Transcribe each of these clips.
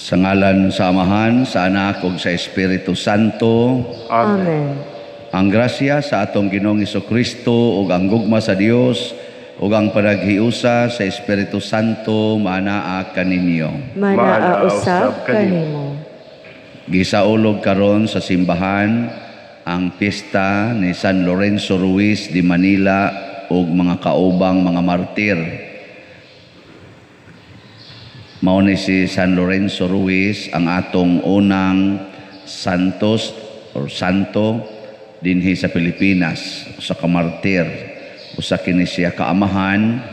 Sa ngalan sa Amahan, sa Anak ug sa Espiritu Santo. Amen. Ang grasya sa atong Ginoong Kristo ug ang gugma sa Dios ug ang panaghiusa sa Espiritu Santo maanaa kaninyo. Manaa usab kanimo. Gisaulog karon sa simbahan ang piyesta ni San Lorenzo Ruiz de Manila ug mga kaubang mga martir. Mao ni si San Lorenzo Ruiz ang atong unang santos or santo dinhi sa Pilipinas, usa ka martir. Usa kini siya kaamahan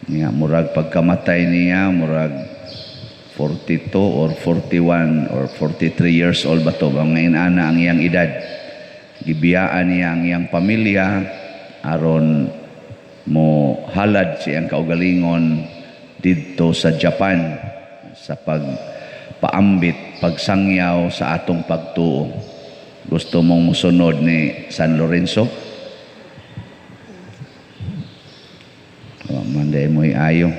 niya, murag pagkamatay niya murag 42 or 41 or 43 years old ba to, ngayon ana ang iyang edad. Gibiyaan niya ang iyang pamilya aron mo halad siyang kaugalingon didto sa Japan sa pagpaambit, pagsangyaw sa atong pagtuo. Gusto mong musunod ni San Lorenzo? Oh, manday mo'y ayo.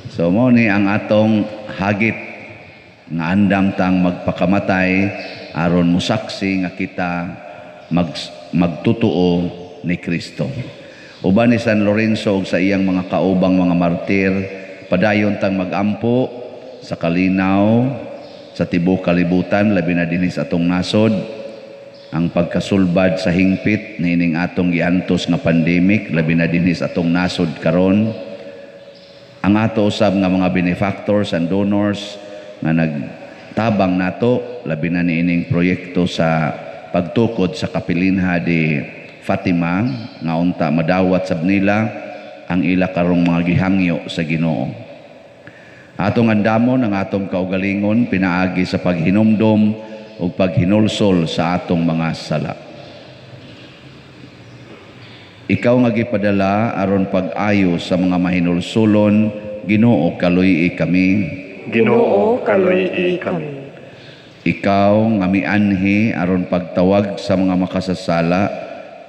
So mo ni ang atong hagit nga andam tang magpakamatay aron musaksi nga kita magtutuo ni Kristo. Uban ni San Lorenzo ug sa iyang mga kaubang mga martir, padayon tang magampo sa kalinaw sa tibuok kalibutan, labi na dinhi sa atong nasod, ang pagkasulbad sa hingpit niining atong giantos nga pandemic, labi na dinhi sa atong nasod karon. Ang ato usab nga mga benefactors and donors nga nagtabang nato, labi na niining proyekto sa pagtukod sa Kapilinha de Fatima, nga unta madawat sab nila ang ila karong mga gihangyo sa Ginoo. Atong andamon ang atong kaugalingon pinaagi sa paghinumdom ug paghinulsol sa atong mga sala. Ikaw nga gipadala aron pag-ayo sa mga mahinulsulon, Ginoo, kaluy-i kami. Ginoo, kaluy-i kami. Ikaw nga mianhi aron pagtawag sa mga makasasala,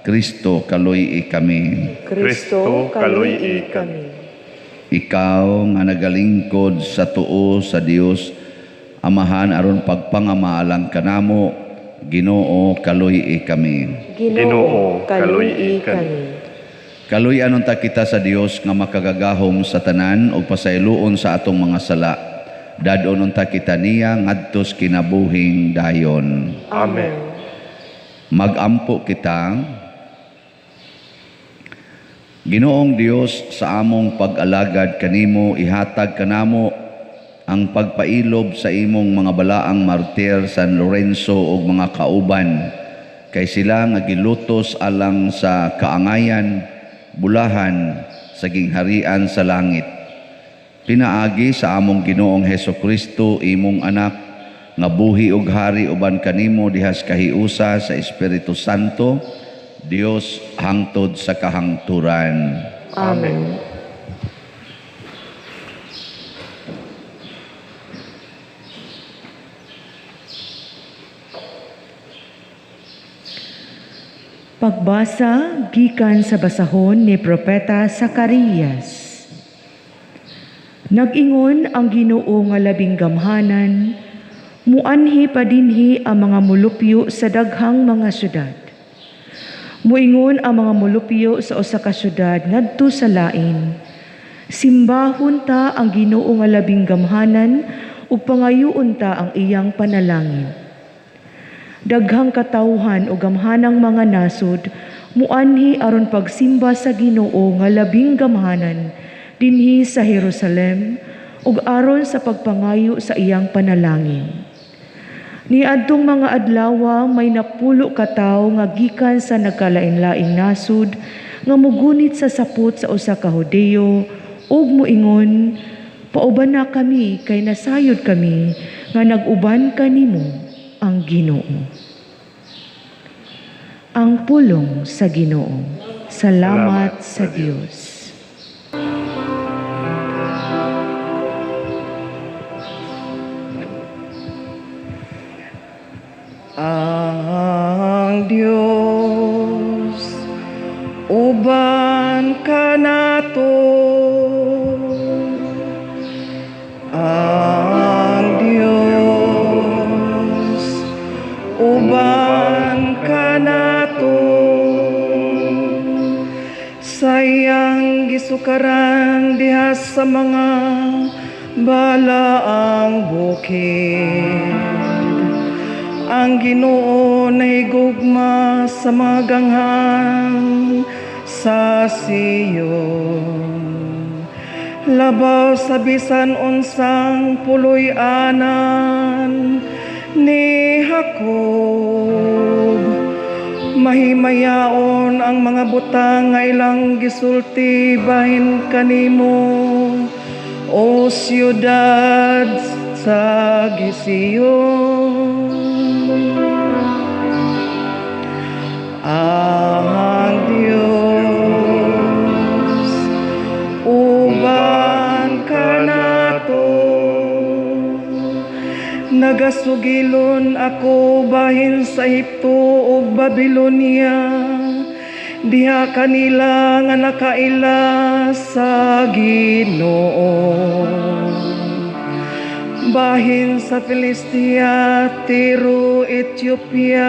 Kristo, kaluy-i kami. Kristo, kaluy-i kami. Ikaw nga nagalingkod sa tuo sa Dios Amahan aron pagpangamaalang kanamo, Ginoo, kaluy-i kami. Ginoo, kaluy-i kami. Kaluy-an unta kita sa Dios nga makagagahom sa tanan ug pasayloon sa atong mga sala. Dad-on unta kita niya ngadtos kinabuhing dayon. Amen. Magampo kita. Ginoong Dios, sa among pag-alagad kanimo, ihatag kanamo ang pagpailob sa imong mga balaang martir San Lorenzo ug mga kauban, kay sila nga gilutos alang sa kaangayan, bulahan sa gingharian sa langit. Pinaagi sa among Ginoong Heso Kristo, imong anak, nga buhi ug hari uban kanimo dihas kahiusa sa Espiritu Santo, Dios hangtod sa kahangturan. Amen. Pagbasa gikan sa basahon ni Propeta Zacarías. Nag-ingon ang Ginoo nga labing gamhanan, muanhi pa dinhi ang mga mulupyo sa daghang mga syudad. Muingon ang mga mulupyo sa usa ka syudad ngadto sa lain. Simbahon ta ang Ginoo nga labing gamhanan ug pangayuon ta ang iyang panalangin. Daghang katawhan o gamhanang mga nasod muanhi aron pagsimba sa Ginoo nga labing gamhanan dinhi sa Jerusalem ug aron sa pagpangayo sa iyang panalangin. Niadtong mga adlawa may 10 ka tawo nga gikan sa nagkalain-laing nasod nga mugunit sa sapot sa usa ka Hudeyo ug muingon, pauban na kami kay nasayod kami nga nag-uban kanimo ang Ginoo. Ang pulong sa Ginoo. Salamat sa Dios. Ang Dios uban kanato, ang gisukaran diha sa mga balaang bukid. Ang Ginoo nahigugma sa mga ganghaan sa Sion. Labaw sa bisan unsang puloy-anan ni Jacob. Mahimayaon ang mga butang nga ilang gisulti bahin kanimo, o siyudad sa Gision. Ang Dios uban kanato. Nagasugilon ako bahin sa Ehipto ug Babilonia, diha kanila nga nakaila sa Ginoo. Bahin sa Filistia, Tiro, Ethiopia,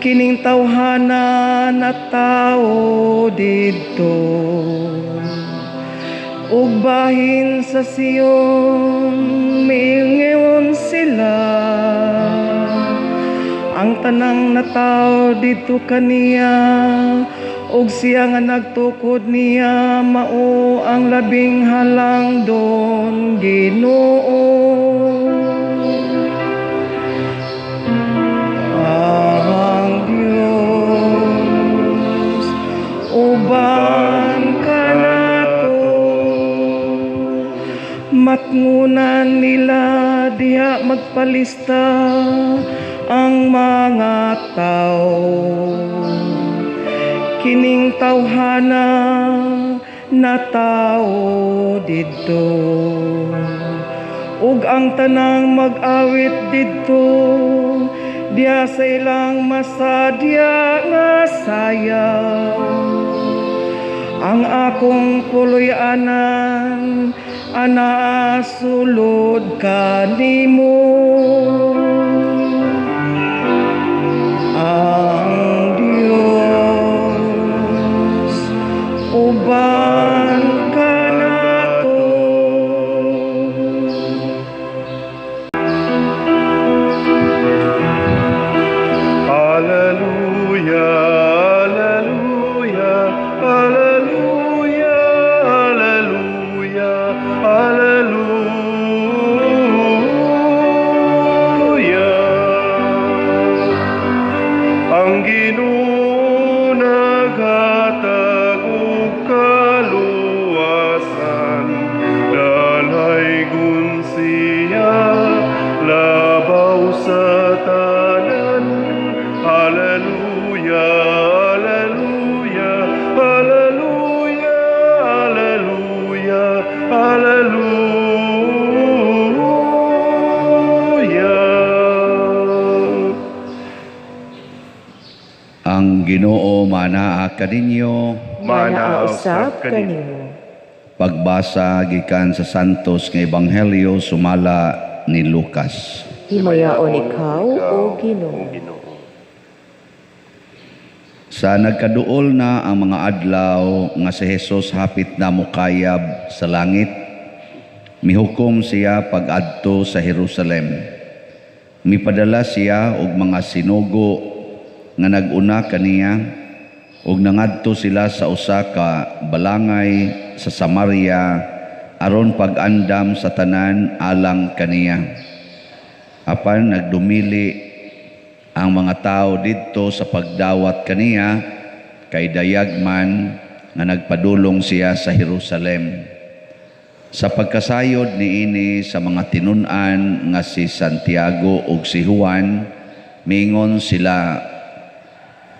kining tawhana na tao didto. Ug bahin sa Sion, miingon sila, ang tanang nataw didto kaniya, ug siya nga nagtukod niya mao ang labing halangdon, Ginoo. Ang Dios uban kanato. Matngunan nila diha magpalista ang mga tao. Kining tawhana na tao didto, ug ang tanang mag-awit didto diha sa ilang masadya nga sayaw. Ang akong puloy-anan anaa sulod kanimo. Ang Dios uban kanato. Alleluia, alleluia, alleluia, alleluia, alleluia. Ang Ginoo naghatag og kaluwasan, dalaygon siya labaw sa tanan. Alleluia, alleluia, alleluia, alleluia, alleluia. Ang Ginoo manaa kaninyo. Manaa usab kanimo. Pagbasa gikan sa Santos nga Ebanghelyo sumala ni Lucas. Himayaon ikaw, o Ginoo. Sa nagkaduol na ang mga adlaw nga si Jesus hapit na mukayab sa langit, mihukom siya pag-adto sa Jerusalem. Mipadala siya og mga sinugo nga nag-una kaniya, ug nangadto sila sa usa ka balangay sa Samaria aron pag-andam sa tanan alang kaniya. Apan nagdumili ang mga tao didto sa pagdawat kaniya, kay dayag man nga nagpadulong siya sa Jerusalem. Sa pagkasayod niini sa mga tinun-an nga si Santiago ug si Juan, mingon sila,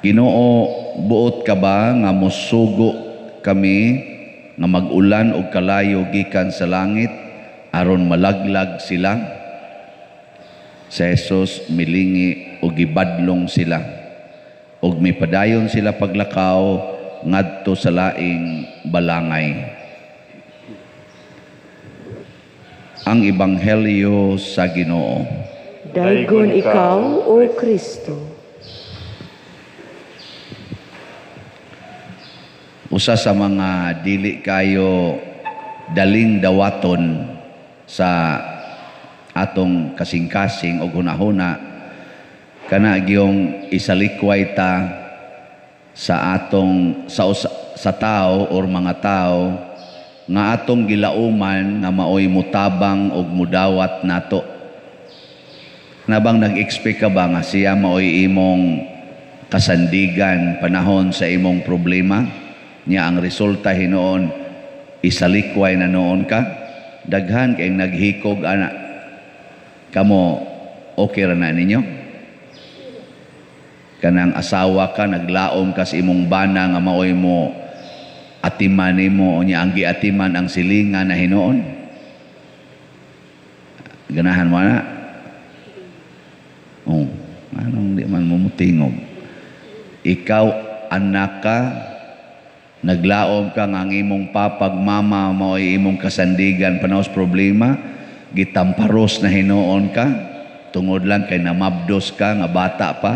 Ginoo, buot ka ba nga mosugo kami nga mag-ulan og kalayo gikan sa langit aron malaglag sila? Si Jesus milingi og gibadlong sila, ug mipadayon sila paglakaw ngadto sa laing balangay. Ang Ebanghelyo sa Ginoo. Daygon ikaw, O Kristo. Usa sa mga dili kayo daling dawaton sa atong kasing-kasing o hunahuna, kana gyung isalikway ta sa atong sa tao or mga tao nga atong gilauman nga maoy mutabang og mudawat nato. Nabang nag-expect ka ba nga siya maoy imong kasandigan panahon sa imong problema? Nya ang resulta hinuon, isalikway na noon ka. Daghan kay naghikog ana. Kamo, okay ra na ninyo? Kanang asawa ka, naglaom ka sa imong bana nga maoy mo atiman nimo, unya ang giatiman ang silingan na hinuon. Ganahan mo na? Oh, anong di man mo mutingog? Ikaw, anak ka, naglaom ka nga ang imong papag mama mo ay imong kasandigan panahon sa problema, gitamparos na hinuon ka, tungod lang kay namabdos ka nga bata pa.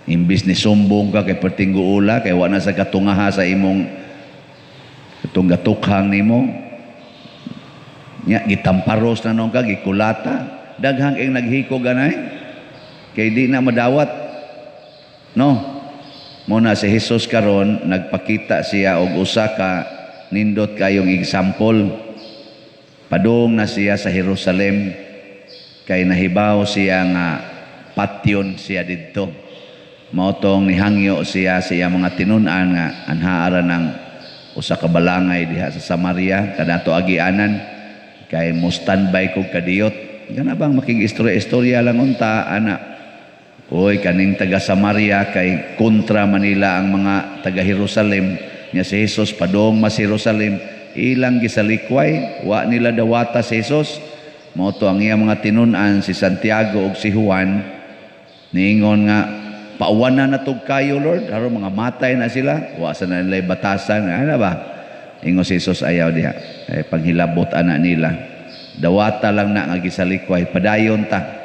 Imbis ni sumbong ka kay pertingguula, kay wa na sa katungaha sa imong katong gatukhang nimo. Nya gitamparos na noon ka, gikulata. Daghang kay naghikog anay. Kay di na madawat. No? Muna si Jesus karon nagpakita siya og usa ka nindot kayong example. Padung na siya sa Jerusalem kay nahibaw siya nga patyon siya didto. Mao tong nihangyo siya sa iyang mga tinun-an nga anhaara ng usa ka balangay diha sa Samaria kanato agianan kay mo standby kog kadiyot. Kana bang makig-istorya-istorya lang unta ana. Oy, kaning taga Samaria kay kontra Manila ang mga taga Jerusalem. Nya si Jesus padung mas Jerusalem, ilang gisalikway, wa nila dawata si Jesus. Mao to ang iyang mga tinun-an si Santiago ug si Juan niingon nga pauwanan na tug kayo, Lord, aron mga matay na sila, wa sa na nila batasan, ana ba? Ingon si Jesus, ayaw diha. Eh, panghilabot ana nila. Dawata lang na nga gisalikway, padayon ta.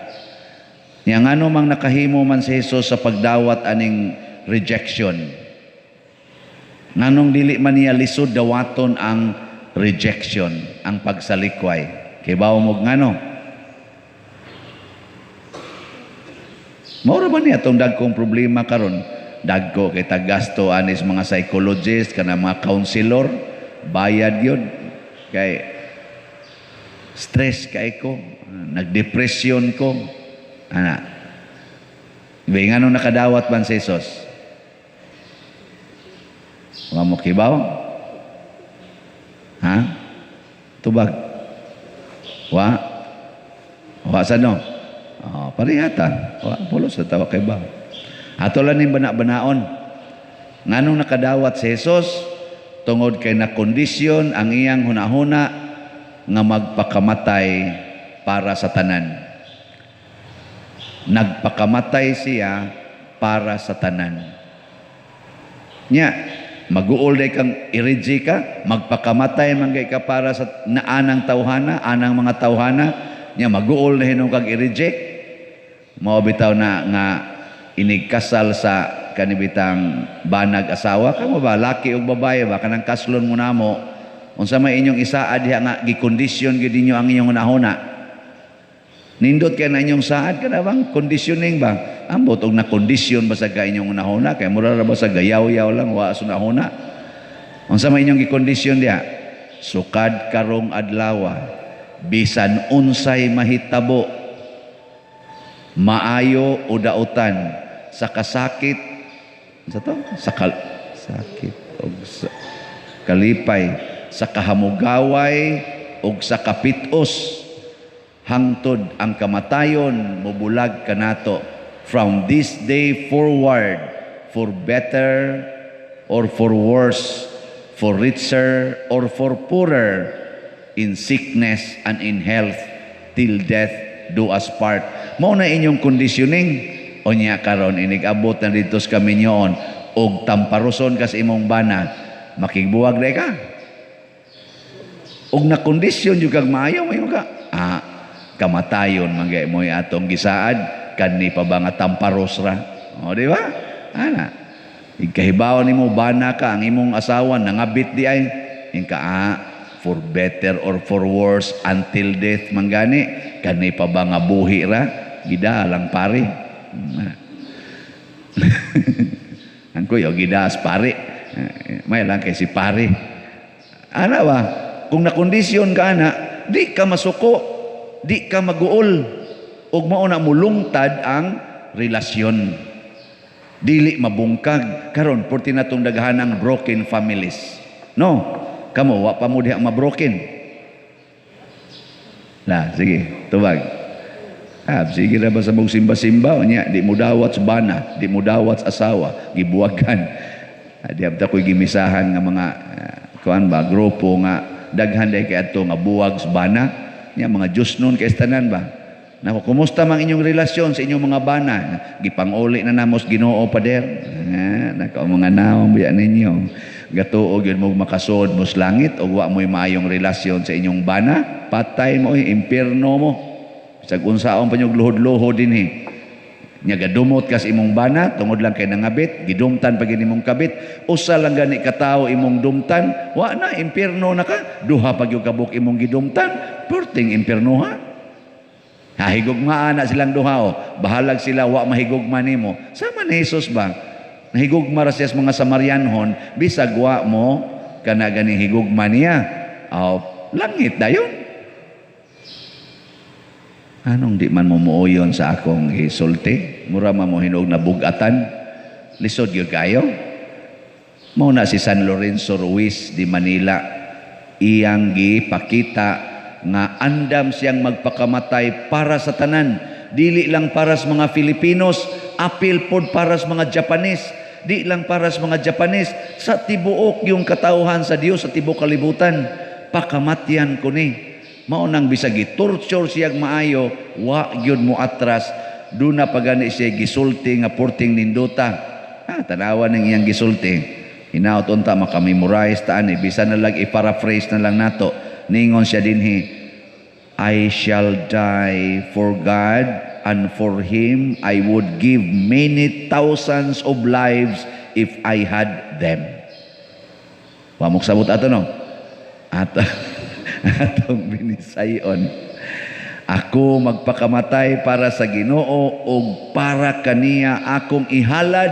Nya ngano mang nakahimo man si Jesus sa pagdawat aning rejection? Nganong dili man niya lisod dawaton ang rejection, ang pagsalikway? Kay bawo mo ngano? Mao ra ba niya atong dagkong problema karon? Dagko kay tagasto anis mga psychologist kana mga counselor, bayad yun. Kay stress kay ko, nagdepression ko. Ana. Di ngano nakadawat man si Jesus? Wa mo kibaw? Ha? Tubag. Wa? Wa sa no? Oh, parihata. Wa pulos sa tawa kay ba. Ato lang ning bana-banaon. Nganong nakadawat si Jesus? Tungod kay nakondisyon ang iyang hunahuna nga magpakamatay para sa tanan. Nagpakamatay siya para sa tanan. Nya, maguol day kang iriji ka, magpakamatay man kay ka para sa naanang tawhana, anang mga tawhana, nya maguol na hinong kag i-reject. Mao bitaw na nga inigkasal sa kanibitang banag asawa kamo ba, laki og babae ba, kanang kaslon mo namo, unsa may inyong isaad diha nga gikondisyon gyud ninyo ang inyong hunahuna? Nindot kay na inyong saad kana bang conditioning ba? Ambot og na kondisyon ba sa ka inyong hunahuna kay mura ra ba sa gayaw-yaw lang wa sa hunahuna. Unsa may inyong gikondisyon diha? Sukad karong adlaw, bisan unsay mahitabo, maayo o dautan, sa kasakit, sa to? Sa sakit og sa kalipay, sa kahamugaway og sa kapitos, hangtod ang kamatayon mobulag kanato. From this day forward, for better or for worse, for richer or for poorer, in sickness and in health, till death do us part. Mao na inyong conditioning. Unya karon inig-abot na dito sa kaminyoon og tamparoson kas imong bana, makigbuwag day ka. Og na kondisyon jud kag maayo mayo ka. Kamatayon man gay mo'y atong gisaad, kani pa ba nga tamparos ra? O, di ba? Ana. Ikahibaw nimo bana ka, ang imong asawa nangabit di ay ingka, "Ah, for better or for worse, until death man gani, kani pa ba nga buhi ra gida lang pare." Ang kuyo gidas pare. May lang kay si pare. Ana ba? Kung nakondisyon ka ana, di ka masuko, di ka maguol. Ug mao na mulungtad ang relasyon. Dili mabungkag karon porti natong daghan ang broken families. No? Kamo wa pa mo diha ma-broken. Na, sige, tubag. Ah, sige na ba sa mong simba-simba, nya di mo dawat sa bana, di mo dawat sa asawa, gibuwagan. Ah, di abta ko'y gimisahan nga mga kuan ba, grupo nga daghan day kay adto nga buwag sa bana. Nya mga Diyos nun kay tanan ba. Nako, kumusta mang inyong relasyon sa inyong mga bana? Gipanguli na namos Ginoo, pader. Ah, nako, mga naong biya ninyo. Gatuo gyud mo makasod mo sa langit ug wa mo'y maayong relasyon sa inyong bana, patay mo, impierno mo. Bisag unsaon pa nyog luhod-luhod dinhi. Nya gadumot kas imong bana tungod lang kay nangabit, gidumtan pa gini imong kabit, usa lang gani ka tawo imong dumtan, wa na, impierno na ka. Duha pa gyud kabuk imong gidumtan, perting impierno ha. Hahigugmaan na silang duha o. Bahalag sila wa mahigugma nimo. Sama ni Jesus ba? Nahigugma ra siya sa mga Samarianhon, bisag wa mo kana ganing higugma niya. Oh, langit dayon. Anong di man mo muoyon sa akong gisulti? Mura man mo hinuog na bugatan. Lisod gyud kayo. Mao na si San Lorenzo Ruiz di Manila, iyang gipakita nga andam siyang magpakamatay para sa tanan. Dili lang para sa mga Filipinos, apil pod para sa mga Japanese. Di lang para sa mga Japanese, sa tibuok yung katauhan sa Dios sa tibuok kalibutan. Pakamatyan ko ni. Mao nang bisag gitorture siyang maayo, wa gyud mo atras. Duna pa gani siya gisulti nga porting nindota. Ah, tanawa ng iyang gisulti. Hinaot unta makamemorize ta ani, bisan na lang i-paraphrase na lang nato. Ningon siya dinhi, "I shall die for God, and for Him I would give many thousands of lives if I had them." Wa mo sabot ato, no? Ato atong binisayon. Ako magpakamatay para sa Ginoo ug para kaniya akong ihalad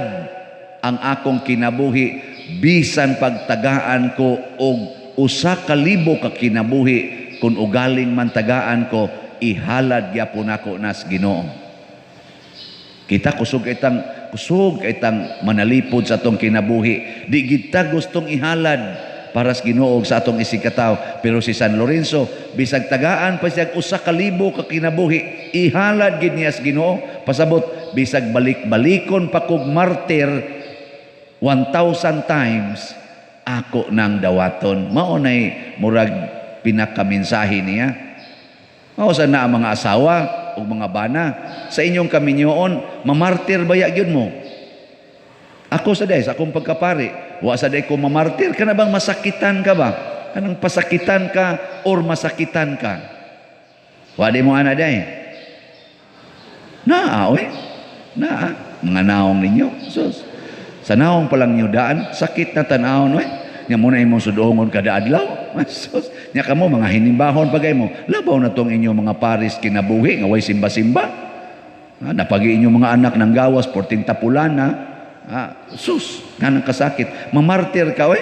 ang akong kinabuhi, bisan pagtagaan ko og 1,000 ka kinabuhi, kung ugaling man tagaan ko, ihalad gyapon nako nas Ginoo. Kita kusog itang manalipod sa atong kinabuhi. Di kita gustong ihalad para sa Ginoo sa atong isigkatawo. Pero si San Lorenzo, bisag tagaan pa siya 1,000 ka kinabuhi, ihalad gid niya sa Ginoo. Pasabot, bisag balik-balikon pa kog martir 1,000 times, ako nang dawaton. Mao nay murag pinakamensahe niya. Mao sa na ang mga asawa o mga bana sa inyong kaminyoon, mamartir baya gyud mo? Ako sa day, sa akong pagkapari, wa sa day ko mamartir. Kana bang masakitan ka ba? Kanang pasakitan ka or masakitan ka? Wa di mo ana day. Naa, oy. Naa. Mga naong ninyo. Sus. Sa naong pa lang ninyo daan, sakit na tan-awon, oy. Nya mo na imong sudongon kada adlaw. Sus. Nya kamo mga hinimbahon pagay mo. Labaw na tong inyong mga paris kinabuhi nga way simba-simba. Ah, napagi inyong mga anak ng gawas, porting tapulana. Ah, sus, nganang kasakit. Mamartir ka, oy.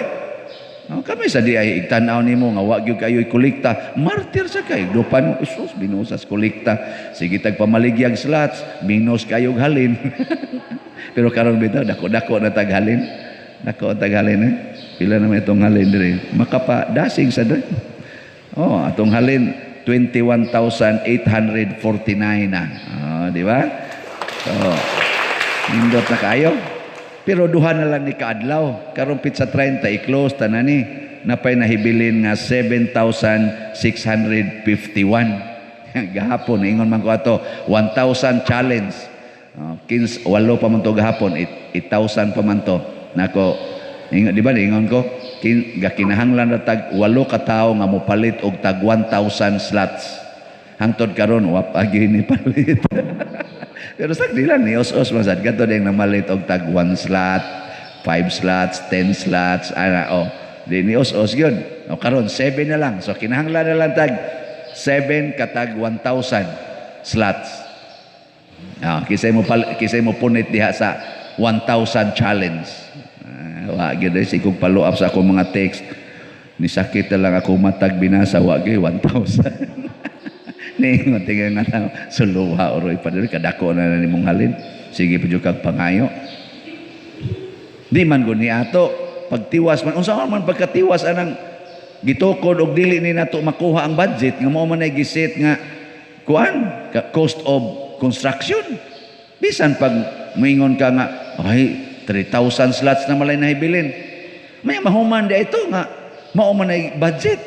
Oh, kami sa di ay igtan-aw nimo nga wa gyud kayo'y kolekta. Martir sa kay. Dupan mo, sus, binusas kolekta. Sige tag pamaligyag slots, minus kayog halin. Pero karon bitaw dako-dako na tag halin. Dako tag halin eh. Pila naman itong halin dire. Makapa dasig sa doon. Oh, atong halin 21,849 na. Oh, di ba? So, nindot na kayo. Pero duha na lang ni kaadlaw. Karong pizza 30 i-close tanan ni. Napay nahibilin nga 7,651. Gahapon ingon man ko ato 1,000 challenge. Oh, 15 walo pa man to gahapon, 8,000 pa man to. Nako, ingon, di ba ingon ko gakinahanglan ra tag walo ka tawo nga mopalit og tag 1,000 slots. Hangtod karon wa pa gyud ni palit. Pero sa lang ni os-os man sad kadto ding namalit og tag 1 slot, 5 slots, 10 slots, ana, oh. Di ni os-os yun. O karon 7 na lang. So kinahanglan na lang tag 7 katag 1,000 slots. Ah, kisay mo punit diha sa 1,000 challenge. Ah, wa gyud eh, sikog follow up sa akong mga text. Ni sakit na lang ako matag binasa, wa gyud 1,000. Ni tingnan nga tao, suluha oroy pa diri, kadako na na nimong halin. Sige pa jud kag pangayo. Di man gud ni ato pagtiwas man, unsa man pagkatiwas anang gitukod og dili ni nato makuha ang budget nga mao man ay giset nga kuan cost of construction. Bisan pag moingon ka nga, ay, 3,000 slots na malay nahibilin, may mahuman di ito nga mao man ay budget,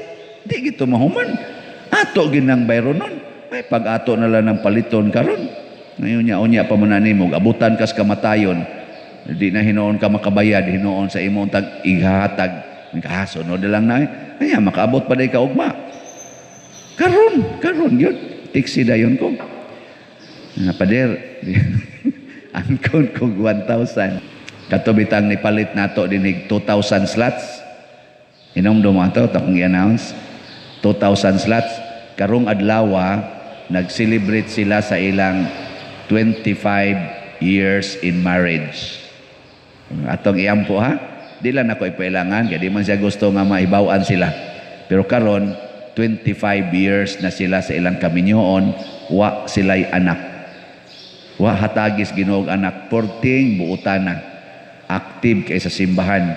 di gito mahuman, ato ginang bayronon. May pag ato na lang ng paliton karon ngayon niya, unya pa man nimo abutan kas kamatayon, di na hinuon ka makabayad hinuon sa imong tag ihatag kasunod na lang na kaya makaabot pa day ka ugma. Karon karon yun, tiksi dayon ko nga, "Pader, angkon kog 1,000." Katubitang nipalit nato dinig 2,000 slots. Inom ato akong i-announce 2,000 slots. Karong adlaw nag-celebrate sila sa ilang 25 years in marriage. Atong iampo ha. Di lang ako ipailangan kay di man siya gusto nga maibaw-an sila. Pero karon 25 years na sila sa ilang kaminyoon, wa sila'y anak. Wa hatagis Ginoo anak, porting buutan na. Active kay sa simbahan.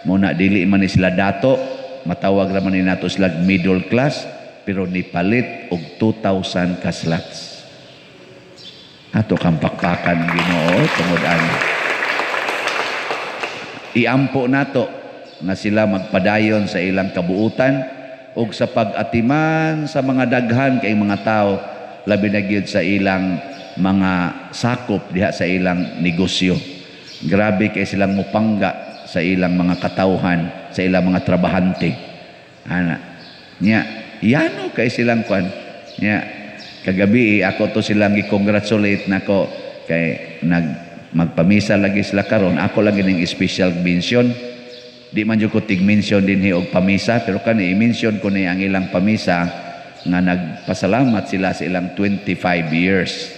Muna dili man ni sila dato, matawag ra man ni nato sila middle class, pero nipalit og 2,000 ka slots. Ato kang pakpakan Ginoo tungod ani. Iampo nato nga sila magpadayon sa ilang kabuutan ug sa pag-atiman sa mga daghan kay mga tao, labi na gyud sa ilang mga sakop diha sa ilang negosyo. Grabe kay silang mupangga sa ilang mga katawhan, sa ilang mga trabahante. Ana. Nya, yano kay silang kwan. Nya, kagabi ako to silang gi-congratulate nako kay nag magpamisa lagi sila karon. Ako lagi ning special mention. Di man jud ko tig-mention dinhi og pamisa, pero kani i-mention ko ni ang ilang pamisa nga nagpasalamat sila sa ilang 25 years.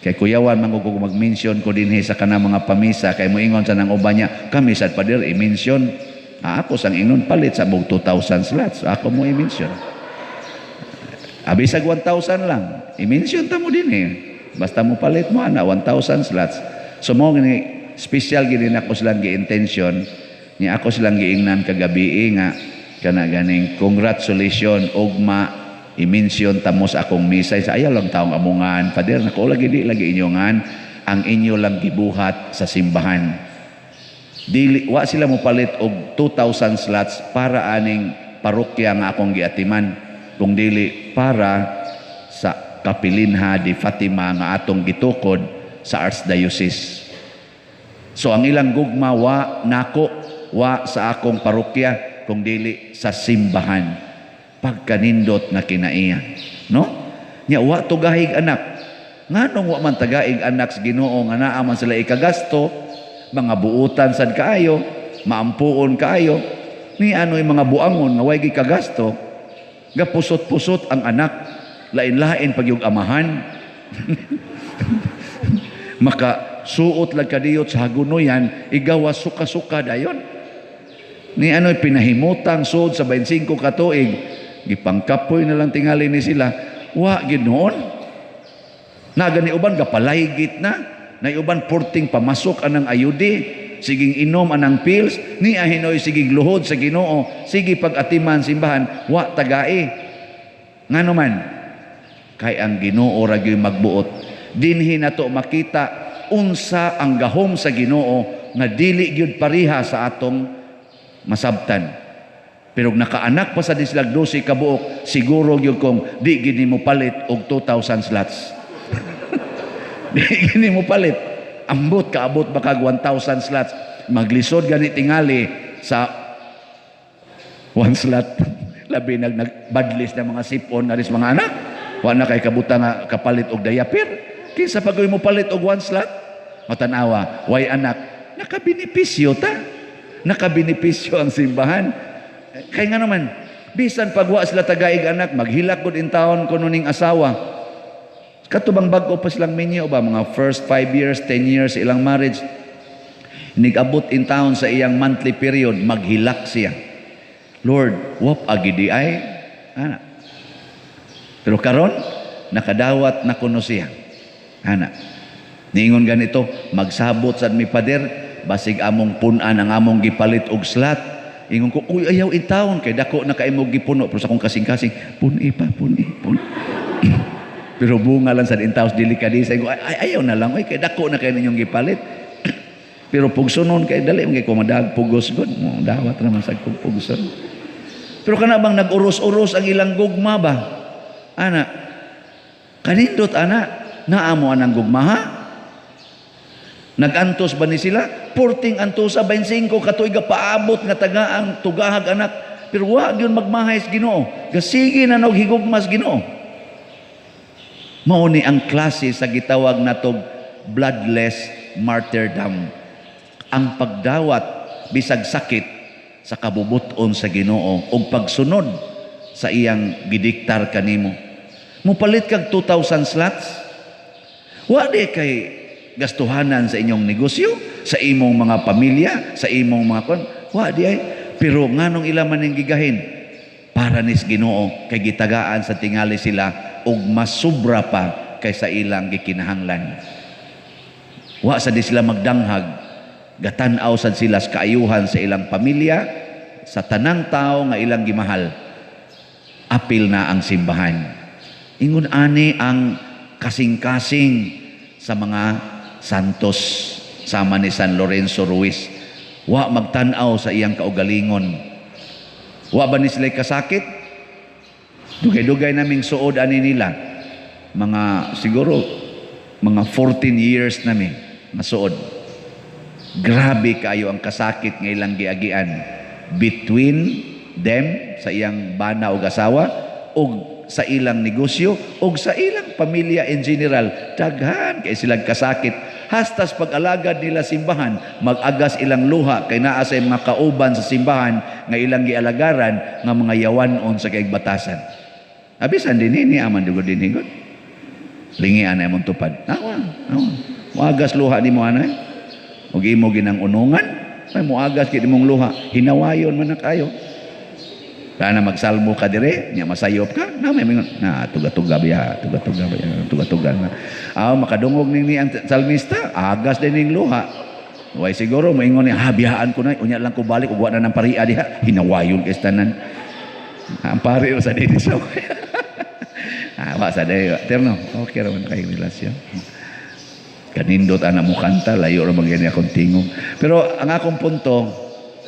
Kay kuyawan man ko mag-mention ko dinhi sa kanang mga pamisa kay moingon sa nang uban niya, "Kami sad, pader, i-mention." Ah, ako sang ingnon, palit sa bug 2,000 slots, ako mo i-mention. Abisag 1,000 lang, i-mention ta mo dinhi. Basta mo palit mo ana 1,000 slots. So mo gini special gini nako silang gi-intention niya, ako silang giingnan kagabi nga kana ganing congratulations, ugma i-mention tamo sa akong misa. Sa ayaw lang taong amungan, "Pader, nako lagi di lagi inyongan ang inyo lang gibuhat sa simbahan." Dili wa sila mo palit og 2,000 slots para aning parokya nga akong giatiman, kung dili para sa Kapilinha di Fatima nga atong gitukod sa Archdiocese. So ang ilang gugma wa nako, wa sa akong parokya, kung dili sa simbahan. Pagkanindot na kinaiya, no? Nya wa tugahig anak. Nganong wa man tagaig anak sa Ginoo nga naa man sila ikagasto, mga buutan sad kaayo, maampuon kaayo, ni ano'y mga buangon nga way gikagasto, gapusot-pusot ang anak, lain-lain pag yung amahan. Maka suot lang kadiyot sa hagunoyan, igawa suka-suka dayon. Ni ano'y pinahimutang suod sa 25 ka tuig, gipangkapoy na lang tingali ni sila, wa gid noon. Naga ni uban gapalaygit na, na uban porting pamasok anang ayudi, siging inom anang pills, ni ahinoy siging luhod sa Ginoo, sige pag-atiman simbahan, wa tagae. Ngano man, kay ang Ginoo ra gyud magbuot. Dinhi nato makita unsa ang gahom sa Ginoo nga dili gyud pareha sa atong masabtan. Pero nakaanak pa sa dislag 12 ka buok, siguro gyud kong di gid nimo palit og 2,000 slots. Di gid nimo palit. Ambot kaabot ba kag 1,000 slots. Maglisod gani tingali sa one slot. Labi nag nagbadlis na mga sipon na mga anak. Wa na kay kabuta nga kapalit og diaper. Kinsa pa mo palit og one slot? Matanawa, way anak. Nakabenepisyo ta. Nakabenepisyo ang simbahan. Kay nga naman, bisan pagwa sila tagaig anak, maghilak gud in taon kuno ning asawa. Katubang bag-o pa silang minyo ba, mga first 5 years, 10 years ilang marriage, nigabot in taon sa iyang monthly period, maghilak siya. "Lord, wap agi di ay." Ana. Pero karon nakadawat na kuno siya. Ana. Niingon ganito, "Magsabot sad mi, Pader, basig among punan ang among gipalit og slot." Ingon ko, "Uy, ayaw in taon kay dako na kay mo gipuno." Pero sa akong kasing-kasing, "Puni pa, puni, puni." Pero bunga lang sa intaws delikadesa. Ingon ko, "Ay, ayaw na lang, uy, kay dako na kay ninyong gipalit." Pero pugsonon kay dali man kay ko madag pugos gud. Mo dawat naman sa kong pugson. Pero kana bang nag-uros-uros ang ilang gugma ba? Ana. Kanindot ana, naamo anang gugma, ha? Nag-antos ba ni sila? Porting antosa, 25 ka tuig paabot nga tagaang tugahag anak. Pero wa gyud magmahay sa Ginoo. Gasige na nog higugmas Ginoo. Mao ni ang klase sa gitawag natog bloodless martyrdom. Ang pagdawat bisag sakit sa kabubuton sa Ginoo ug pagsunod sa iyang gidiktar kanimo. Mupalit kag 2,000 slots? Wa di kay gastuhanan sa inyong negosyo, sa imong mga pamilya, sa imong mga kon, wa di ay. Pero nganong ila man ning gigahin? Para nis Ginoo, kay gitagaan sa tingali sila og mas sobra pa kaysa ilang gikinahanglan. Wa sa di sila magdanghag, gatan-aw sad sila sa kaayuhan sa ilang pamilya, sa tanang tao nga ilang gimahal. Apil na ang simbahan. Ingon ani ang kasing-kasing sa mga santos sama ni San Lorenzo Ruiz. Wa magtan-aw sa iyang kaugalingon. Wa ba ni sila kasakit? Dugay-dugay naming suod ani nila. Mga siguro mga 14 years nami masuod. Grabe kaayo ang kasakit nga ilang giagian between them sa iyang bana og asawa og sa ilang negosyo og sa ilang pamilya in general. Daghan kay silang kasakit, hastas pag-alagad nila simbahan, mag-agas ilang luha kay naa sa mga kauban sa simbahan nga ilang gialagaran nga mga yawanon sa kaigbatasan. Abisan din ni aman dugo din higot lingian na imong tupad, awa awa moagas luha nimo anay ug imo ginang unungan ay moagas gid imong luha, hinawayon man na kayo. Kana magsalmo ka dire, nya masayop ka, na may mingon, na tuga-tuga biya, tuga-tuga biya, tuga-tuga na. Ah, makadungog ning ni ang salmista, agas din ning luha. Way siguro moingon niya, "Ha, biyaan ko na, unya lang ko balik ug wa na ng paria diha, hinawayon kay tanan." Ang pari sa dinhi sa. Ah, wa sa day, terno. Okay ra man kay relasyon. Kanindot ana mo kanta, layo ra man gani akong tingog. Pero ang akong punto,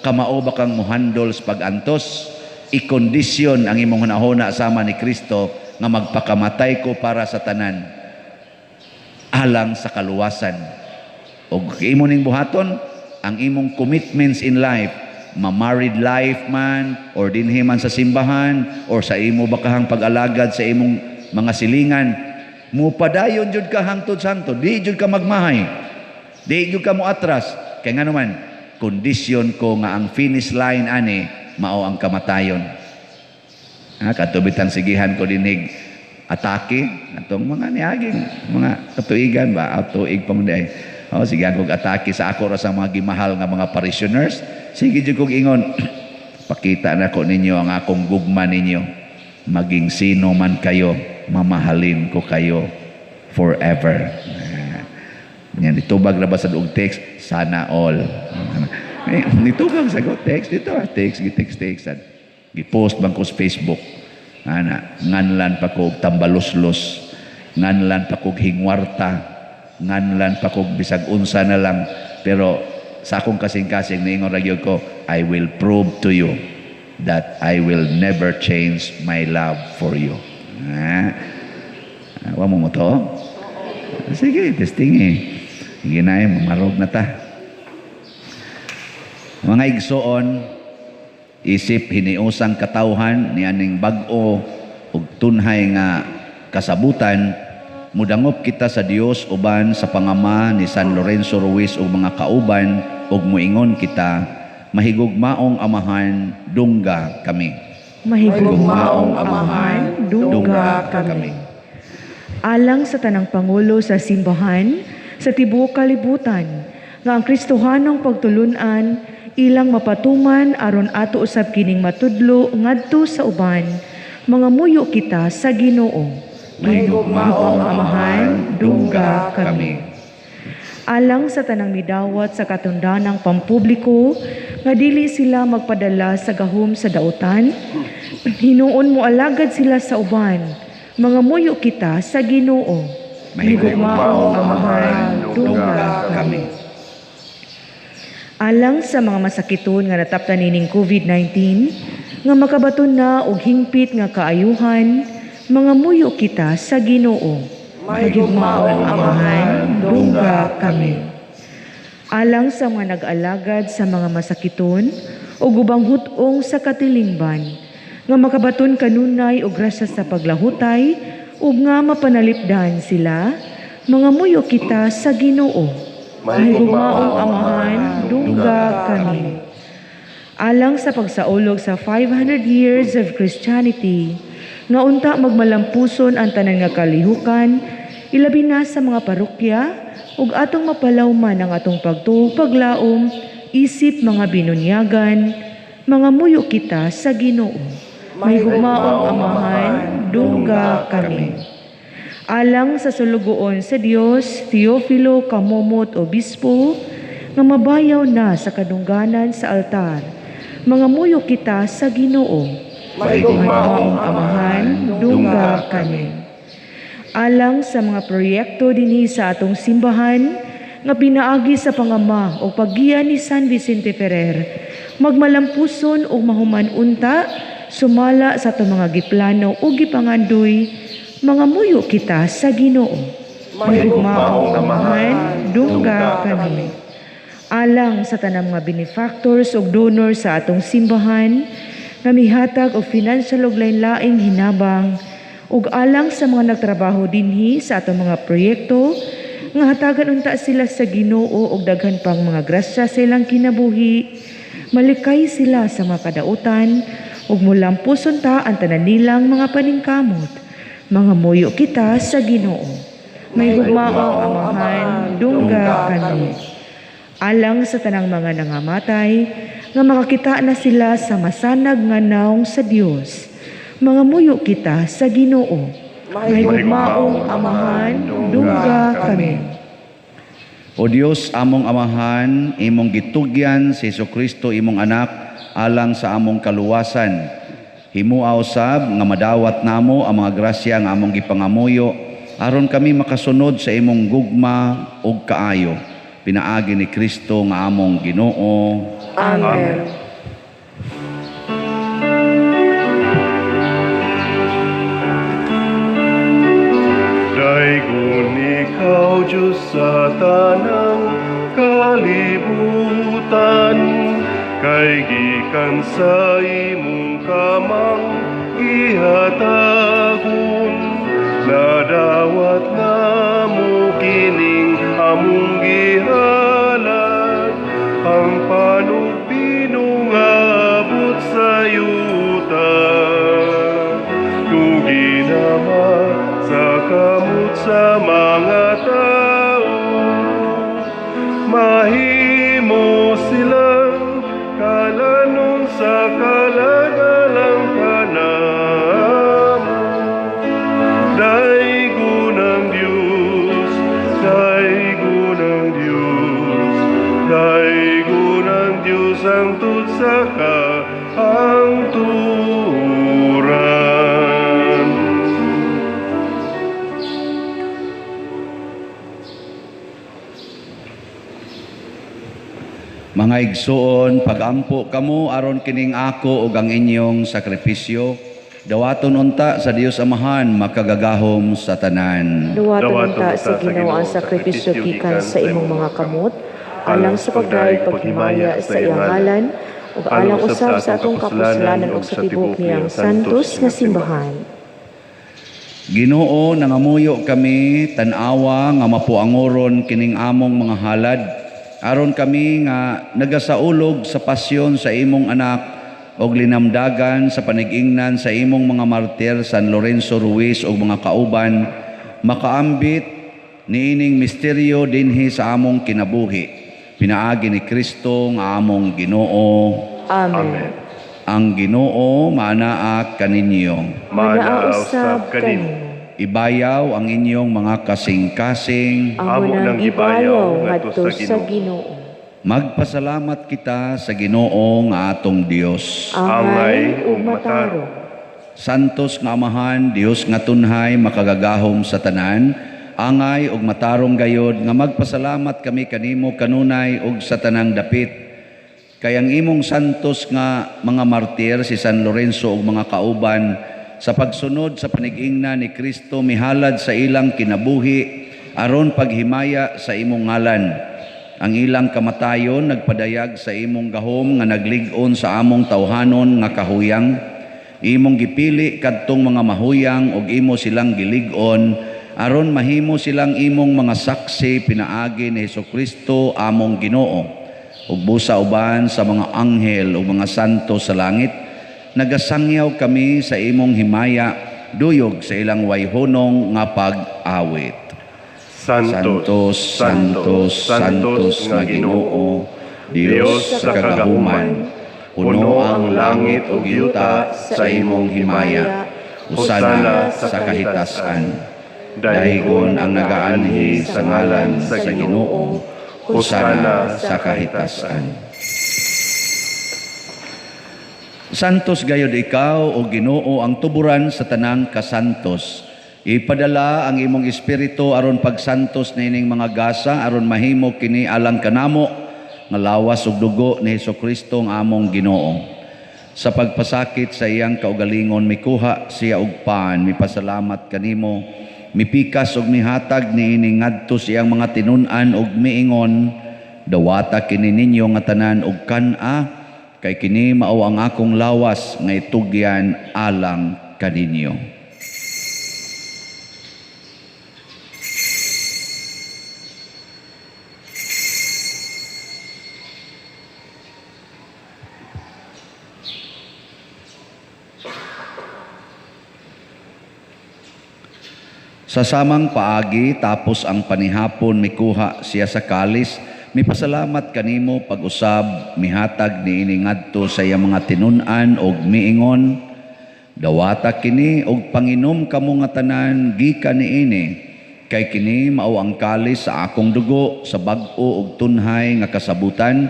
kamao ba kang muhandol sa pag-antos? Ikondisyon ang imong hunahuna sama ni Kristo nga magpakamatay ko para sa tanan alang sa kaluwasan. Og imo ning buhaton ang imong commitments in life, ma-married life man or dinhi man sa simbahan or sa imo bakahang pag-alagad sa imong mga silingan, mupadayon jud ka hangtod santo, di jud ka magmahay, di jud ka moatras, kay nga naman kondisyon ko nga ang finish line ani mao ang kamatayon. Ha, katubitan sigihan ko dinig atake atong mga niaging mga katuigan ba, tuig pa man di ay. Oh, sigihan kog atake sa ako ra sa mga gimahal nga mga parishioners. Sige jud kog ingon, "Pakita na ko ninyo ang akong gugma ninyo. Maging sino man kayo, mamahalin ko kayo forever." Ah, yan, itubag na ba sa og text? Sana all. Eh, nitubag sa ko text dito, ah, text, text, text. Gipost bang ko sa Facebook. Ana, nganlan pa ko og tambaluslos, nganlan pa kog hingwarta, nganlan pa kog bisag unsa na lang. Pero sa akong kasing-kasing niingon ra gyud ko, "I will prove to you that I will never change my love for you." Ah, wa mo mo to? Sige, testing eh. Sige na eh, mamarog na ta. Mga igsoon, isip hiniusang katawhan ni aning bag-o ug tunhay nga kasabutan, mudangop kita sa Dios uban sa pangama ni San Lorenzo Ruiz ug mga kauban. ug moingon kita, mahigugmaong Amahan, dungga kami. Mahigugmaong Amahan, dungga kami. Alang sa tanang pangulo sa simbahan sa tibuok kalibutan, nga ang Kristohanong pagtulunan ilang mapatuman aron ato usab kining matudlo ngadto sa uban, mangamuyo kita sa Ginoo. Mahigugmaong Amahan, dungga kami. Alang sa tanang midawat sa katundanang pampubliko nga dili sila magpadala sa gahom sa dautan, hinuon mo alagad sila sa uban, mangamuyo kita sa Ginoo. Mahigugmaong Amahan, dungga kami. Alang sa mga masakiton nga nataptan nining COVID-19 nga makabaton na og hingpit nga kaayuhan, mangamuyo kita sa Ginoo. Mahigugmaong Amahan, dungga kami. Alang sa mga nag-alagad sa mga masakiton o ubang hut-ong sa katilingban, nga makabaton kanunay og grasya sa paglahutay ug nga mapanalipdan sila, mangamuyo kita sa Ginoo. Mahigugmaong Amahan, dungga kami. Alang sa pagsaulog sa 500 years of Christianity, nga unta magmalampuson ang tanan nga kalihukan, ilabi na sa mga parokya, ug atong mapalawman ang atong pagtuo paglaom, isip mga binunyagan, mangamuyo kita sa Ginoo. Mahigugmaong Amahan, dungga kami. Alang sa sulugoon sa Dios, Teofilo Camomot Obispo, nga mabayaw na sa kadungganan sa altar, mangamuyo kita sa Ginoo. Mahigugmaong Amahan, dungga kami. Alang sa mga proyekto dinhi sa atong simbahan, nga pinaagi sa pangama o paggiya ni San Vicente Ferrer, magmalampuson o mahuman unta, sumala sa atong mga giplano o gipangandoy, mangamuyo kita sa Ginoo. Mahigugmaong Amahan, dungga kami. Alang sa tanang mga benefactors ug donors sa atong simbahan, nga mihatag og financial ug lain-laing hinabang, ug alang sa mga nagtrabaho dinhi sa atong mga proyekto, nga hatagan unta sila sa Ginoo og daghan pang mga grasya sa ilang kinabuhi, malikay sila sa mga kadautan, ug mulampuson ta ang tanan nilang mga paningkamot. Mangamuyo kita sa Ginoo. Mahigugmaong Amahan, dungga kami. Alang sa tanang mga nangamatay, nga makakita na sila sa masanag nga naong sa Dios, mangamuyo kita sa Ginoo. Mahigugmaong Amahan, dungga kami. O Dios, among Amahan, imong gitugyan si Hesukristo imong anak alang sa among kaluwasan. Himua usab nga madawat namo ang mga grasya nga among gipangamuyo aron kami makasunod sa imong gugma ug kaayo. Pinaagi ni Kristo nga among Ginoo. Amen. Daygon ikaw, Diyos, sa tanang kalibutan, kay gikan sa imong kamang gihatagon, nadawat namo kining among gihalad, ang panugpinong abot sa yuta. Tugi nama sa kamot sa mga tao, mahimo silang kalanon sa kalagalang kanamo. Daygon ang Diyos, daygon ang Diyos, daygon ang Diyos hangtod sa kahangturan. Mga igsuon, pagampo kamo aron kining ako ug ang inyong sakripisyo, dawaton unta sa Dios Amahan makagagahom sa tanan. Dawaton unta sa Ginoo ang sakripisyo gikan sa imong mga kamot, alang sa pagdayeg paghimaya sa iyang ngalan, ug alang usab sa atong kapuslanan ug sa tibuok niyang santos nga simbahan. Ginoo, nangamuyo kami, tan-awa nga mapuangoron kining among mga halad, Aron kami nga nagasaulog sa pasyon sa imong anak og linamdagan sa panigingnan sa imong mga martir San Lorenzo Ruiz ug mga kauban, makaambit niining misteryo dinhi sa among kinabuhi. Pinaagi ni Kristo nga among Ginoo. Amen. Amen. Ang Ginoo maanaa kaninyo. Manaa Manaa usab usab kanimo. kanimo. Ibayaw ang inyong mga kasing-kasing. Amo Amo nang nang gibayaw gibayaw ngadto ngadto sa sa Ginoo. Magpasalamat kita sa Ginoo nga atong Dios. Angay Angay ug ug matarong. Santos nga Amahan, Dios nga tunhay, makagagahom sa tanan, angay ug matarong gayod nga magpasalamat kami kanimo kanunay ug sa tanang dapit. Kay ang imong santos nga mga martir si San Lorenzo ug mga kauban sa pagsunod sa panigingna ni Kristo mihalad sa ilang kinabuhi aron paghimaya sa imong ngalan. Ang ilang kamatayon nagpadayag sa imong gahom nga naglig-on sa among tawhanon nga kahuyang. Imong gipili kadtong mga mahuyang ug imo silang gilig-on aron mahimo silang imong mga saksi pinaagi ni Hesukristo among Ginoo. Ug busa uban sa mga anghel ug mga santo sa langit, nagasangyaw kami sa imong himaya duyog sa ilang wayhonong nga pag-awit. Santos, Santos, Santos, Santos nga Ginoo, Dios sa kagahuman, puno ang langit ug yuta sa imong himaya. Hosana sa kahitasan. Dahigon ang nagaanhi sa ngalan sa Ginoo, hosana sa kahitasan. Santos gayod ikaw o Ginoo ang tuburan sa tanang kasantos. Ipadala ang imong espiritu aron pagsantos niining mga gasa aron mahimo kini alang kanamo nga lawas ug dugo ni Hesukristo ang among Ginoo. Sa pagpasakit sa iyang kaugalingon mikuha siya og pan, mipasalamat kanimo, mipikas ug mihatag niini ngadto sa iyang mga tinun-an ug miingon, dawata kini ninyo nga tanan og kan-a, kay kini mao ang akong lawas nga itugyan alang kaninyo. Sa samang paagi, tapos ang panihapon, mikuha siya sa kalis, mipasalamat kanimo pag-usab, mihatag niini ngadto sa iyang mga tinun-an og miingon, dawata kini og panginom kamo nga tanan gikan niini, kay kini mao ang kalis sa akong dugo sa bag-o og tunhay nga kasabutan,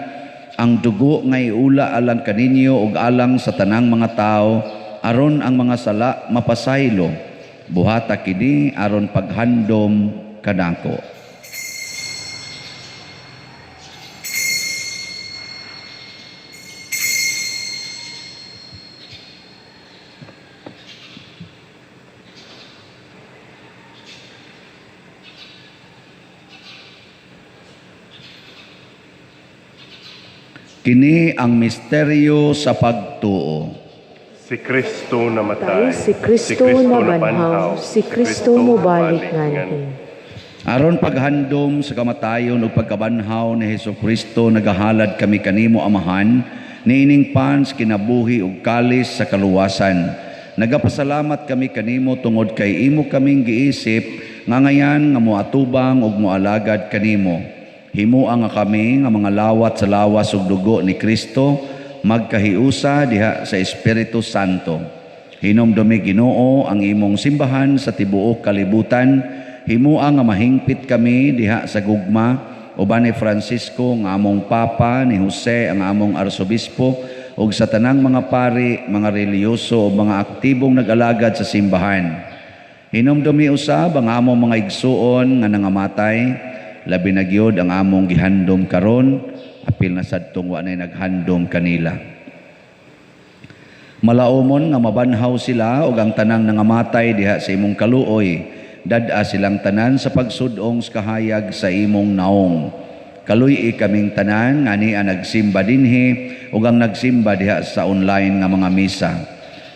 ang dugo nga iula alang kaninyo og alang sa tanang mga tawo, aron ang mga sala mapasaylo. Buhata kini aron paghandom kanako. Kini ang misteryo sa pagtuo. Si Kristo namatay, Si Kristo nabanhaw, si Kristo mobalik nganhi. Aron paghandom sa kamatayon ug pagkabanhaw ni Hesukristo, nagahalad kami kanimo Amahan, niining pans kinabuhi ug kalis sa kaluwasan. Nagapasalamat kami kanimo tungod kay imo kaming giisip nga ngayan nga moatubang ug moalagad kanimo. Himoa nga kami nga mga lawat sa lawas ug dugo ni Kristo, magkahiusa diha sa Espiritu Santo. Hinomdumi Ginoo ang imong simbahan sa tibuok kalibutan. Himoa nga mahingpit kami diha sa gugma uban ni Francisco nga among Papa, ni Jose ang among Arsobispo, ug sa tanang mga pari, mga relihiyoso ug mga aktibong nag-alagad sa simbahan. Hinomdumi usab ang among mga igsuon nga nangamatay, labi na gyud ang among gihandom karon, apil na sadtong wa nay naghandom kanila. Malaumon nga mabanhaw sila ug ang tanang nangamatay diha sa imong kaluoy, dad-a silang tanan sa pagsudong sa kahayag sa imong naong. Kaluy-i kaming tanan nga ania nagsimba dinhi ug ang nagsimba diha sa online nga mga misa.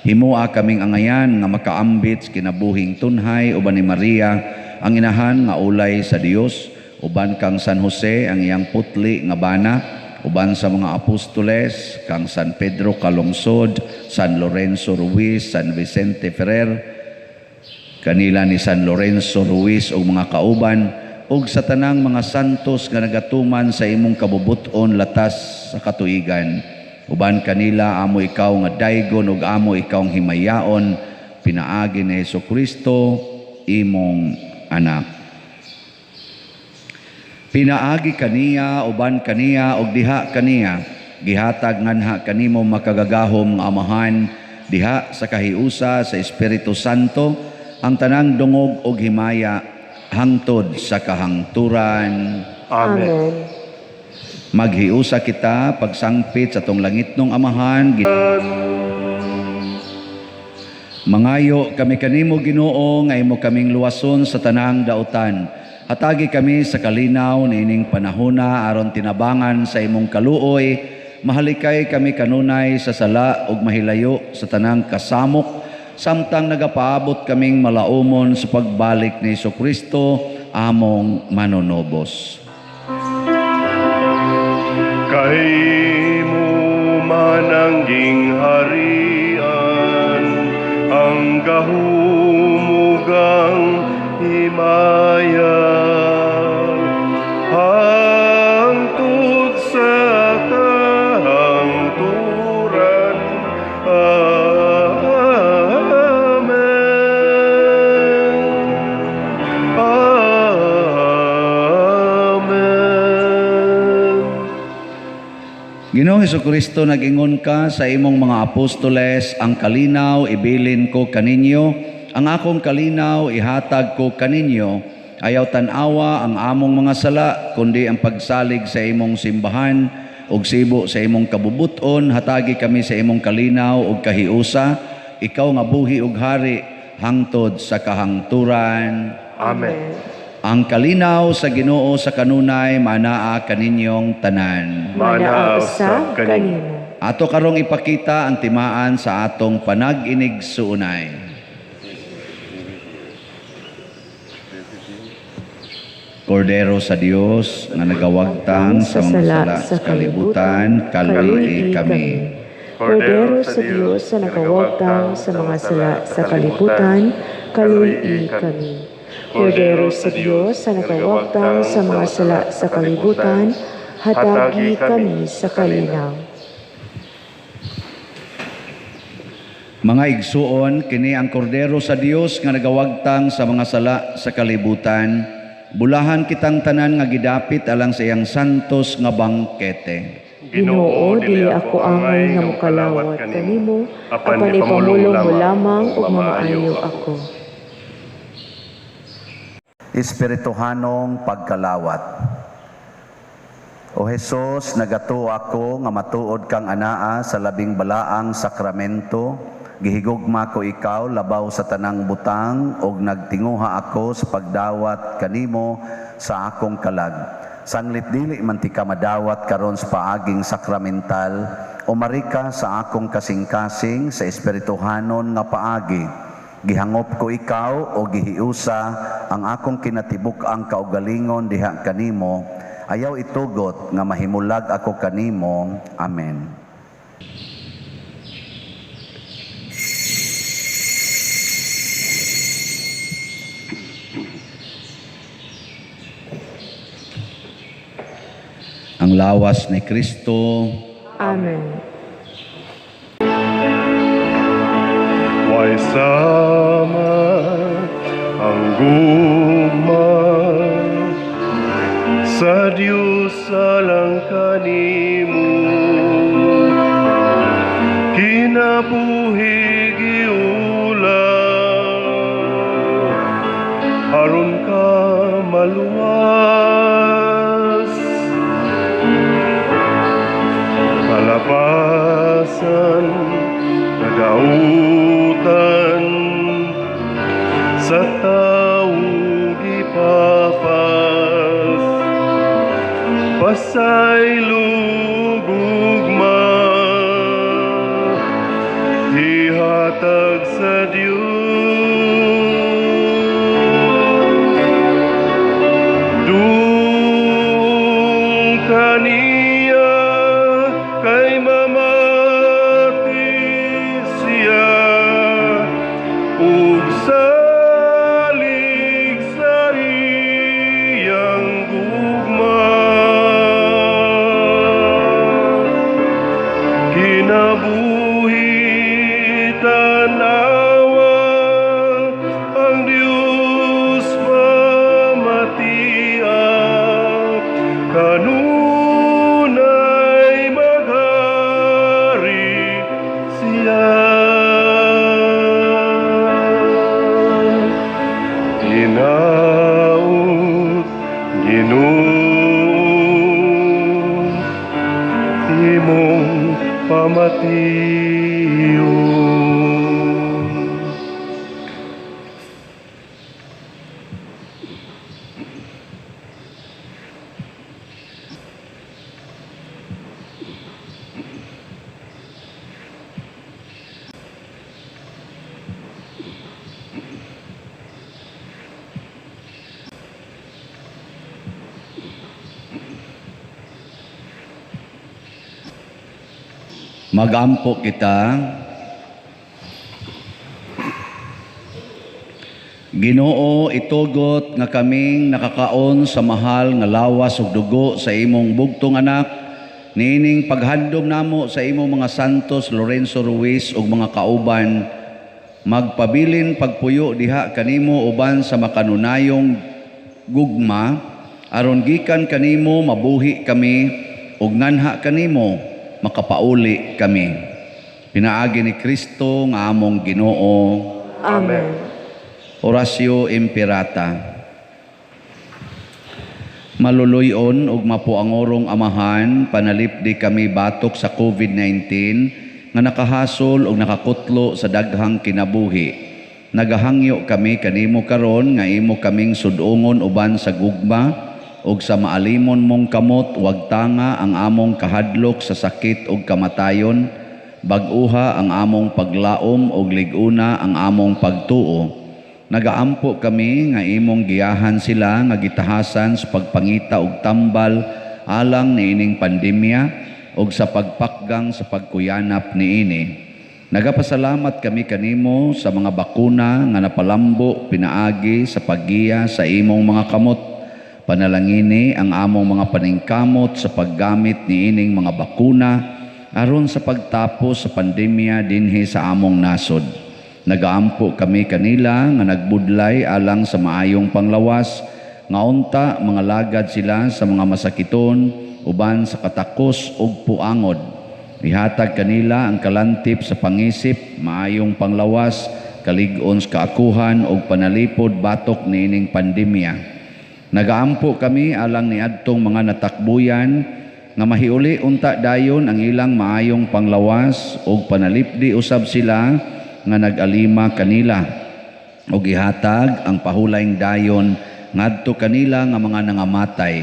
Himoa kaming angayan nga makaambit sa kinabuhing tunhay uban ni Maria ang inahan nga ulay sa Dios Uban kang San Jose ang iyang putli nga bana, uban sa mga apostoles kang San Pedro Calungsod, San Lorenzo Ruiz, San Vicente Ferrer, kanila ni San Lorenzo Ruiz ug mga kauban, ug sa tanang mga santos nga nagatuman sa imong kabubut-on latas sa katuigan. Uban kanila amo ikaw nga daygon ug amo ikaw ang himayaon, pinaagi ni Hesukristo imong anak. Pinaagi kaniya, uban kaniya, ug diha kaniya, gihatag nganha kanimo makagagahom nga Amahan, diha sa kahiusa sa Espiritu Santo, ang tanang dungog ug himaya hangtod sa kahangturan. Amen. Amen. Maghiusa kita pagsangpit sa tong langitnong Amahan. Mangayo kami kanimo, Ginoo, nga imo kaming luwason sa tanang dautan. Hatagi kami sa kalinaw niining panahona aron tinabangan sa imong kaluoy. Mahalikay kami kanunay sa sala ug mahilayo sa tanang kasamok, samtang nagapaabot kaming malaumon sa pagbalik ni Hesukristo among manunobos. Kay mo man ang gingharian, ang gahumugang himaya, hangtod sa kahangturan. Amen. Amen. Ginoong Hesukristo, nag-ingon ka sa imong mga apostoles, ang kalinaw ibilin ko kaninyo, ang akong kalinaw ihatag ko kaninyo. Ayaw tan-awa ang among mga sala, kundi ang pagsalig sa imong simbahan ug sibo sa imong kabubuton. Hatagi kami sa imong kalinaw ug kahiusa, ikaw nga buhi ug hari hangtod sa kahangturan. Amen. Ang kalinaw sa Ginoo sa kanunay manaa kaninyong tanan. Manaa usab kanimo. Ato karong ipakita ang timaan sa atong panag-inig-suunay. Kordero sa Dios nga nagawagtang sa mga sala sa kalibutan, kaluoy kami. Kordero sa Dios sa nagawagtang sa mga sala sa kalibutan, kaluoy kami. Kordero sa Dios sa nagawagtang sa mga sala sa kalibutan, hatagi kami sa kalinaw. Mga igsuon, kini ang kordero sa Dios nga nagawagtang sa mga sala sa kalibutan. Bulahan kitang tanan nga gidapit alang sa iyang santos nga bangkete. Ginoo, dili ako angay nga mokalawat kanimo, apan ipamulong mo lamang ug mamaayo ako. Espirituhanong pagkalawat. O Hesus, nagatuo ako nga matuod kang anaa sa labing balaang sakramento. Gihigugma ko ikaw labaw sa tanang butang ug nagtinguha ako sa pagdawat kanimo sa akong kalag. Sanglit dili man ti ka madawat karon sa paaging sakramental, umari ka sa akong kasing-kasing sa espirituhanon nga paagi. Gihangop ko ikaw o gihiusa ang akong kinatibuk-ang kaugalingon diha kanimo. Ayaw itugot nga mahimulag ako kanimo. Amen. Ang lawas ni Kristo. Amen. Way sama ang gugma sa Diyos alang kanimo, kinabuhi giula aron ka maluwas, kalapasan kadautan sa tawo gipapas, pasaylo gugma ihatag sa Dios. Magampo kita. Ginoo, itugot nga kaming nakakaon sa mahal nga lawas ug dugo sa imong bugtong anak, niining paghandom namo sa imong mga santos Lorenzo Ruiz ug mga kauban, magpabilin pagpuyo diha kanimo uban sa makanunayong gugma, aron gikan kanimo mabuhi kami ug nganha kanimo makapauli kami. Pinaagi ni Kristo nga among Ginoo. Amen. Oratio Imperata. Maluluyon ug mapuangorong Amahan, panalipdi kami batok sa COVID-19 nga nakahasol ug nakakutlo sa daghang kinabuhi. Nagahangyo kami kanimo karon nga imo kaming sudungon uban sa gugma ug sa maalimon mong kamot, wag tanga ang among kahadlok sa sakit ug kamatayon, bag-uha ang among paglaom ug lig-una ang among pagtuo. Nagaampo kami nga imong giyahan sila nga gitahasan sa pagpangita og tambal alang niining pandemya ug sa pagpakgang sa pagkuyanap niini. Nagapasalamat kami kanimo sa mga bakuna nga napalambo pinaagi sa paggiya sa imong mga kamot. Panalangini ang among mga paningkamot sa paggamit niining mga bakuna aron sa pagtapos sa pandemya dinhi sa among nasod. Nagaampo kami kanila nga nagbudlay alang sa maayong panglawas, nga unta mga lagad sila sa mga masakiton uban sa katakos ug puangod. Ihatag kanila ang kalantip sa pangisip, maayong panglawas, kalig-on sa kaakuhan ug panalipod batok niining pandemya. Nagaampo kami alang niadtong mga natakbuyan nga mahiuli unta dayon ang ilang maayong panglawas ug panalipdi usab sila nga nag-alima kanila ug ihatag ang pahulayng dayon ngadto kanila nga mga nangamatay.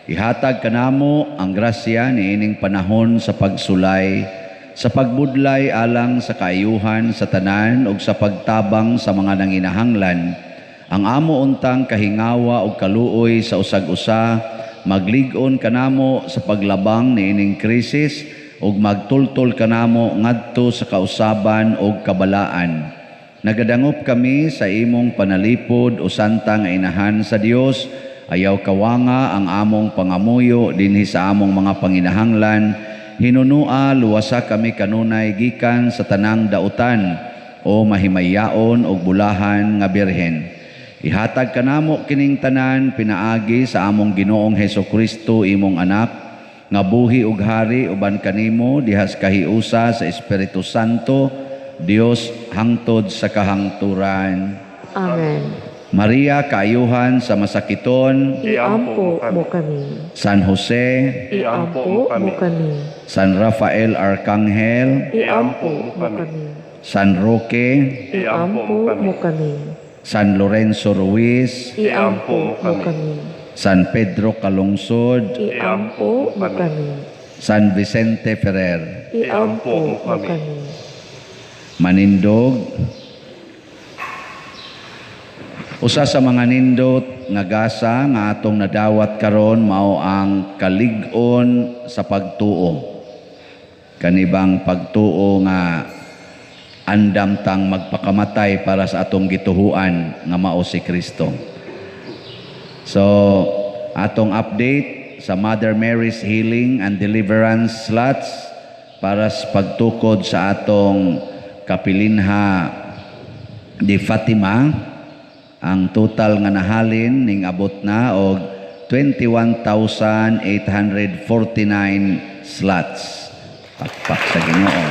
Ihatag kanamo ang grasya niining panahon sa pagsulay, sa pagbudlay alang sa kaayuhan sa tanan ug sa pagtabang sa mga nanginahanglan. Ang amo untang kahingawa ug kaluoy sa usag-usa maglig-on kanamo sa paglabang niining krisis ug magtultol kanamo ngadto sa kausaban ug kabalaan. Nagadangop kami sa imong panalipod o santa nga inahan sa Dios. Ayaw kawanga ang among pangamuyo dinhi sa among mga panginahanglan. Hinunua luwasa kami kanunay gikan sa tanang dautan o mahimayaon og bulahan nga birhen. Ihatag kanamo kining tanan pinaagi sa among Ginoong Hesus Kristo imong anak nga buhi ug hari uban kanimo diha sa kahiusa sa Espiritu Santo, Dios hangtod sa kahangturan. Amen. Maria, kaayuhan sa masakiton, Iampo mo kami. San Jose, Iampo mo kami. San Rafael Arcangel, Iampo mo kami. San Roque, Iampo mo kami. San Lorenzo Ruiz, Iampo mo kami. San Pedro Calungsod, Iampo mo kami. San Vicente Ferrer, Iampo mo kami. Manindog. Usa sa mga nindot nga gasa nga atong nadawat karon mao ang kalig-on sa pagtuo. Kanibang pagtuo nga andam tang magpakamatay para sa atong gituhuan nga mao si Kristo. So, atong update sa Mother Mary's Healing and Deliverance slots para sa pagtukod sa atong Kapilinha di Fatima, ang total nga nahalin ning abot na og 21,849 slots. Pakpak sa Ginoo.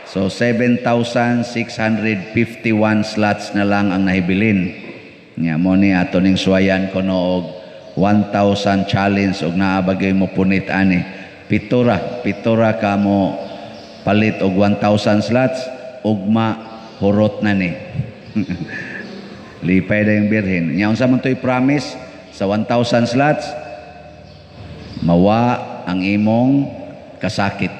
So 7,651 slots na lang ang nahibilin. Nya mo ni ato ning suwayan kuno og 1,000 challenge og naa bagay mo punit ani. Pitura ka mo palit og 1,000 slots, ugma hurot na ni. Lipay na yung birhen. Nya unsa man to'y promise sa 1,000 slots, mawa ang imong kasakit.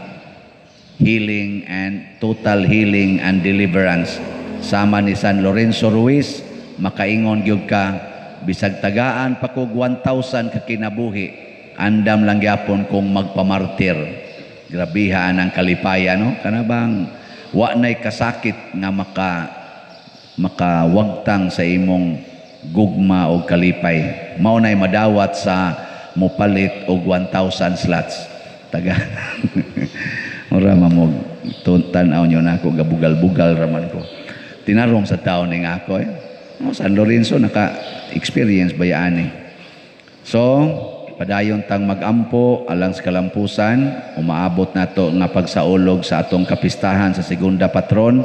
Healing and total healing and deliverance. Sama ni San Lorenzo Ruiz, makaingon gyud ka bisag tagaan pa kog 1,000 ka kinabuhi, andam lang gyapon kung magpamartir. Grabihan ang kalipaya, no? Kana bang wa nay kasakit nga makawagtang sa imong gugma o kalipay. Mao nay madawat sa mopalit og 1,000 slots. Taga Ora mamog tan-aw nyo na ako, gabugal-bugal raman ko. Tinarong sa taon ning ako eh. Oh, San Lorenzo naka-experience ba yan eh. So, padayon tang magampo alang sa kalampusan, umaabot nato nga pagsaulog sa atong kapistahan sa segunda patron,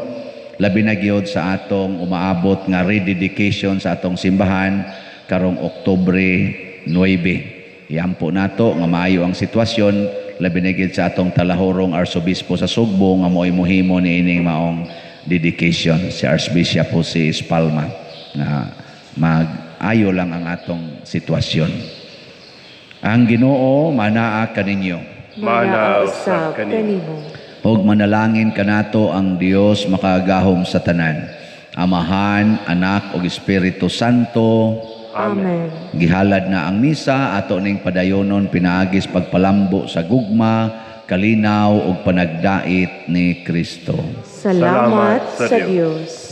labi na gyud sa atong umaabot nga rededication sa atong simbahan karong Oktubre 9. Iampo nato nga maayo ang sitwasyon, labi na gyud sa atong talahorong arsobispo sa Sugbo nga mo'y muhimo niining maong dedication, si Archbishop Jose Espalma, nga mag-ayo lang ang atong sitwasyon. Ang Ginoo manaa kaninyo. Manaa usab kanimo. Ug manalangin kanato ang Dios makagahom sa tanan. Amahan, Anak ug Espiritu Santo. Amen. Gihalad na ang misa, ato ning padayonon pinaagis pagpalambo sa gugma, kalinaw ug panagdait ni Kristo. Salamat sa Dios.